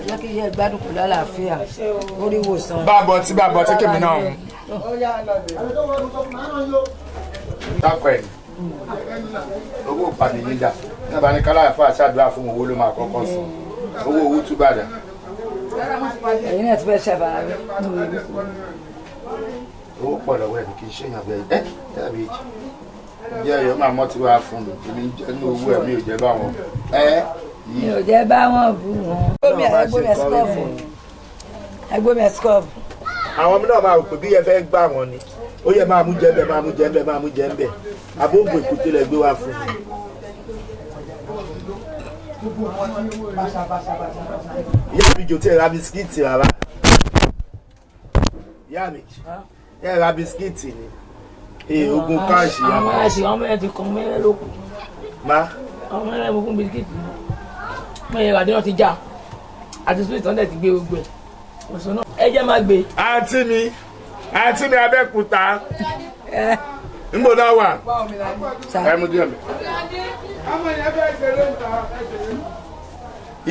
Jẹ́ kí iye gbádùn kù lálàáfíà orí ìwòsàn. Bá a bọ̀ tí kèmí náà mú. Dákọ̀ ẹ̀ owó ìpàdé yín dà nígbà ní kálá ẹ̀fọ́ àṣàdúrà fún owó ló máa kọ́kọ́ sùn owó owó túbà dà. Ẹ̀yin náà ti fẹ́ ṣàfàrà. Owó pọ̀ lọ́wọ́ ẹ̀ kì í ṣèyàn bẹ́ẹ̀ ẹ́ dàbí ìjì jẹ́ ẹ̀yọ́ máa mọ́ tí wàá fún mi èmi ń jẹ́ ní owó ẹ̀ mi ò jẹ́ báwọn ẹ́ Mi ò jẹ́ bá wọn bú wọn. Ẹgbẹ́ ẹ̀sìkọ́ọ̀fù, ẹgbẹ́ ẹ̀sìkọ́ọ̀fù. Àwọn ọmọ náà máa rò pé bí ẹ fẹ́ gbà wọ́n ni ó yẹ máa mú jẹ́ ń bẹ̀, máa mú jẹ́ ń bẹ̀, máa mú jẹ́ ń bẹ̀. Abóògùn èkúté lẹ gbé wá fún mi. Ìyá mi jò tí ẹ ra bisikíìtì rárá. Ìyá mi ẹ ra bisikíìtì ni ee ogun káàṣì yà Àwọn máa ẹ̀sìn àwọn mẹ́rin ti kàn mẹ́rin ló kù. Má Àwọn mẹ́rin mo fún bisikíìtì mẹ́rin ìràdí náà ti já àti sweet náà dẹ̀ ti gbé gbogbo ẹ̀ òsùn náà ẹ jẹ́ máa gbé. Àǹtí mi, àǹtí mi Abẹ́òkúta ńgbò náà wà ẹ mú díẹ̀ mi.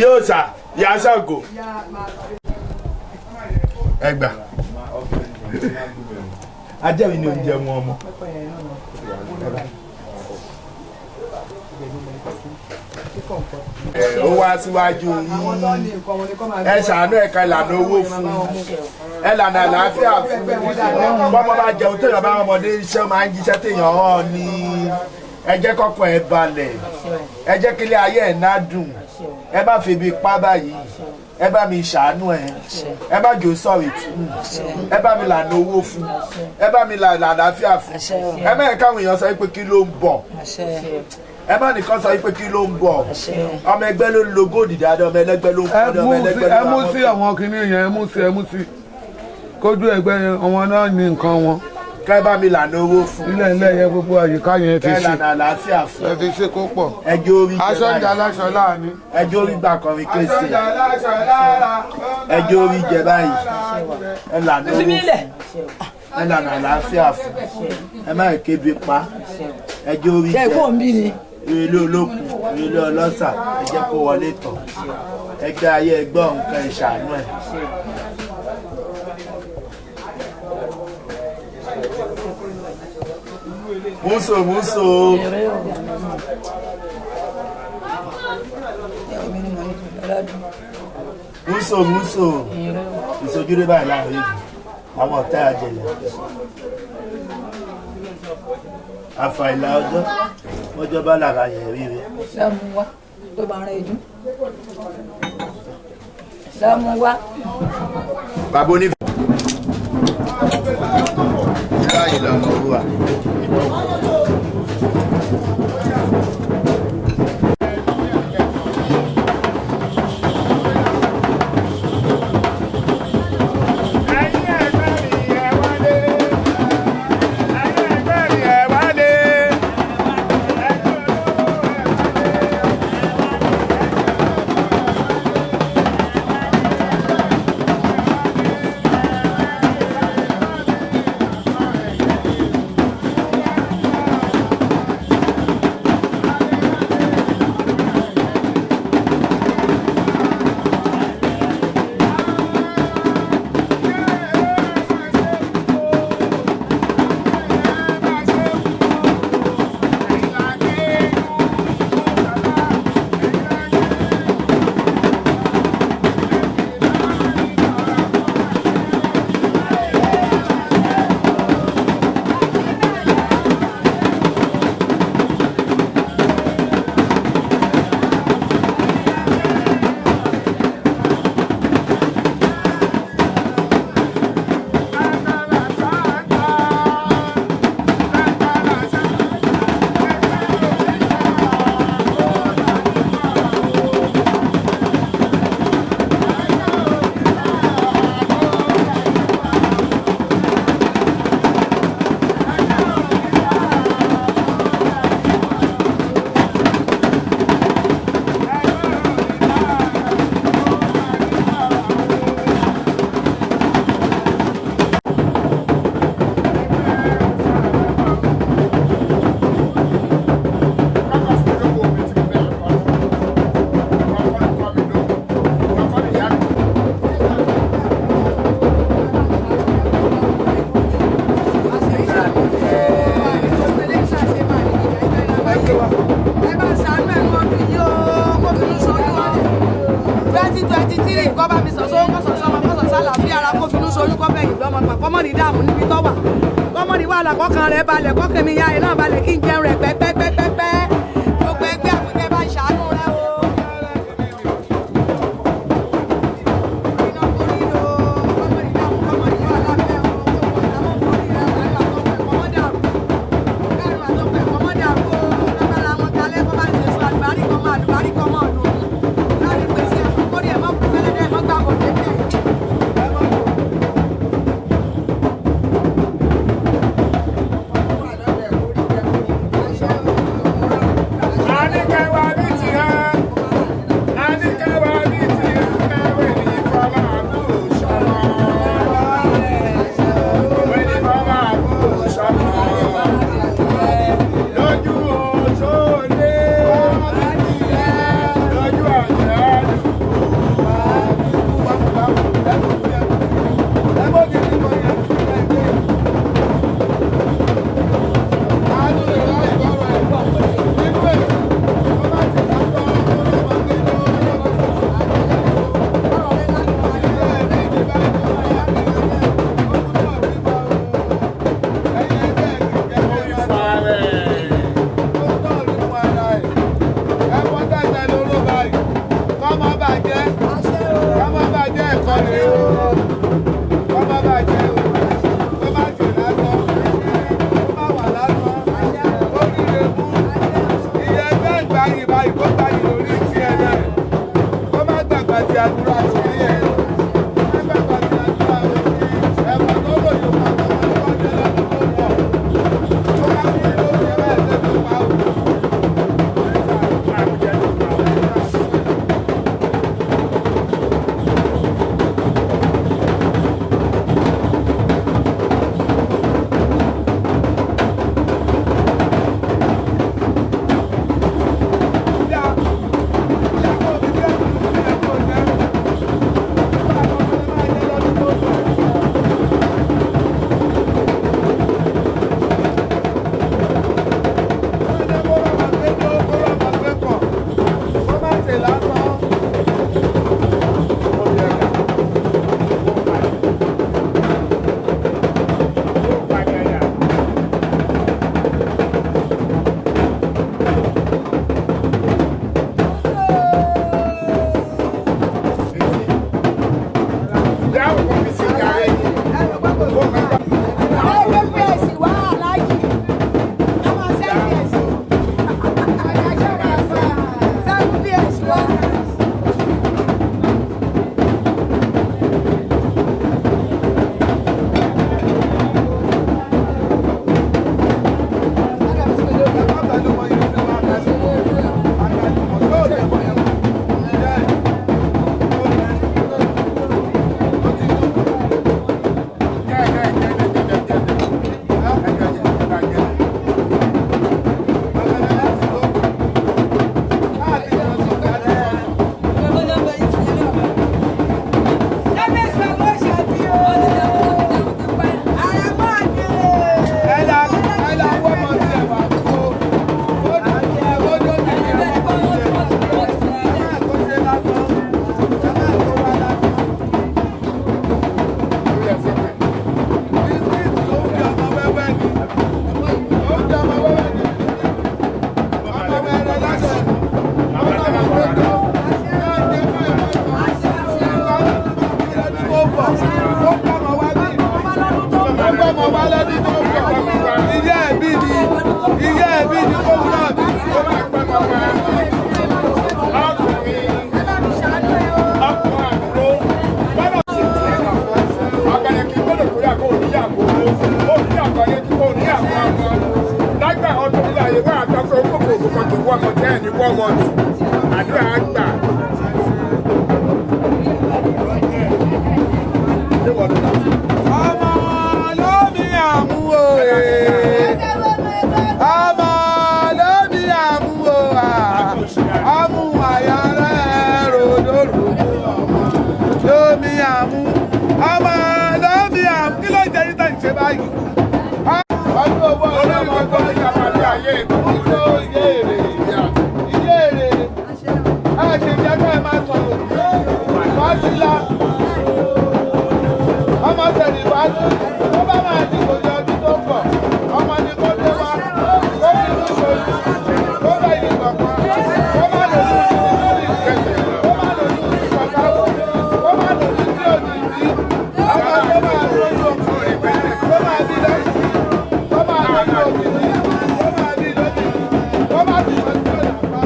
Yóò sà yà Ṣàngó ẹ gbà ajẹ́ mi ní oúnjẹ wọn ọmọ. Ẹ, ó wá síwájú yín, ẹ ṣàánú ẹ̀ka ìlànà owó fún ẹ lànà àlàáfíà fún bọ́mọ bá jẹun téèyàn bá ọmọdé iṣẹ́ máa ń jíṣẹ́ téèyàn hàn ní. Ẹ jẹ́ kọ́kọ́ ẹ balẹ̀, ẹ jẹ́ kílé ayé ẹ̀ ná dùn, ẹ má fi ibi pa báyìí, ẹ bá mi ṣàánú ẹ, ẹ má jò sọ̀rọ̀ ìtùnú, ẹ bá mi lànà owó fún, ẹ bá mi lànà àlàáfíà fún. Ẹ má yẹ káwọn èèyàn sọ pé kí ló ń bọ̀, ẹ má nìkan sọ pé kí ló ń bọ̀. Ọmọ ẹgbẹ́ ló ń lo góòdì dáadáa, ọmọ ẹlẹ́gbẹ́ ló ń Ẹ kọ́lé ọmọ mú sí ẹlẹ́gbẹ́ ló ẹ ń mú ra sí mọ́tò. Àwọn kinní yẹn, ẹ mú sí, ẹ mú sí kójú ẹgbẹ́ yẹn, àwọn náà ní nǹkan wọn. Kẹ́ bá mi lànà owó fún. Ilé ilé yẹn, gbogbo àyíká yẹn ti Kẹ́ ṣe. lànà àlàáfíà fún. Ẹ fi ṣe kó pọ̀. Ẹjọ́ orí jẹ Aṣọ ń jẹ báyìí. Aláṣọ láàánú. Ẹjọ́ orí gbà kọrin kése. Ẹjọ́ orí jẹ báyìí. Ẹ lànà owó fún, ẹ lànà àlàáfíà fún, ẹ má kébi pa, ẹjọ́ orí Ṣé jẹ. ikú òun bí ni? Ilé olókun, ilé ọlọ́sà, ẹ jẹ́ kó wọlé tán. Ẹgbẹ́ ayé ẹgbẹ́ nǹkan ìṣàánú ẹ̀. Múso múso. Èmi ni mo ní ọlọ́dún. Múso múso. Ìsojúdé báyìí láàrin ìlú àwọn ọ̀tá àjẹlẹ̀ àfàìlà ọjọ́ ọjọ́ bá làrá yẹn ríre. Lọ́mú wá tó bá rán ijú. Lọ́mú wá. Bàbá onífẹ́. Báyìí lọ́mọ wúwa. Ẹ̀yin ẹgbẹ́ mi, ẹ wálé. Ẹ̀yin ẹgbẹ́ mi, ẹ wálé. Ẹgbẹ́ olówó, ẹ wálé. 23 kọ́ bá mi sàn sówó kọ́ sàn sọ́mọ kọ́ sàn sálàáfíà ara kó finú soyún kọ́ fẹ̀yìn lọ́mọ pà kọ́mọ́ ní dààmú níbi tó wà kọ́mọ́ ní wàhálà kọ́kàn rẹ̀ balẹ̀ kọ́kàn mi yá ẹ̀ náà balẹ̀ kí n jẹun rẹ̀ pẹ́pẹ́pẹ́pẹ́ gbogbo ẹgbẹ́ àpèkẹ́ bá ń ṣàánú rẹ̀ o. Àníkẹ́wà bí tiẹ̀, àníkẹ́wà bí tiẹ̀, kẹ́wé ní fọlá àbú sọ́mọ́. Ìwé ní fọlá àbú sọ́mọ́. Lójú òṣòlé, lójú ọ̀jẹ̀ orí fa rẹ̀. Yeah. Wásílà ọmọ Sẹ̀lífátù tó bá máa dìbò ní ọdún tó ń bọ̀, ọmọ ni kó dé wá, kó fi inú ṣojú, kó bá yìí gbọ̀ngàn, kó má lò ní lórí ìkẹsẹ̀, kó má lò ní ìpàkáwò, kó má lò ní tí ò ní bí, ọmọ tó máa lójú ọkùnrin, tó máa bí lọ́kùnrin, tó máa lójú obìnrin, tó máa bí lóbìnrin, kó má sì mọ tí ò dàgbà.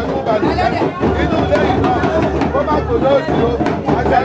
Inú ilé yìí náà, kó má kò lóòtú o, àṣà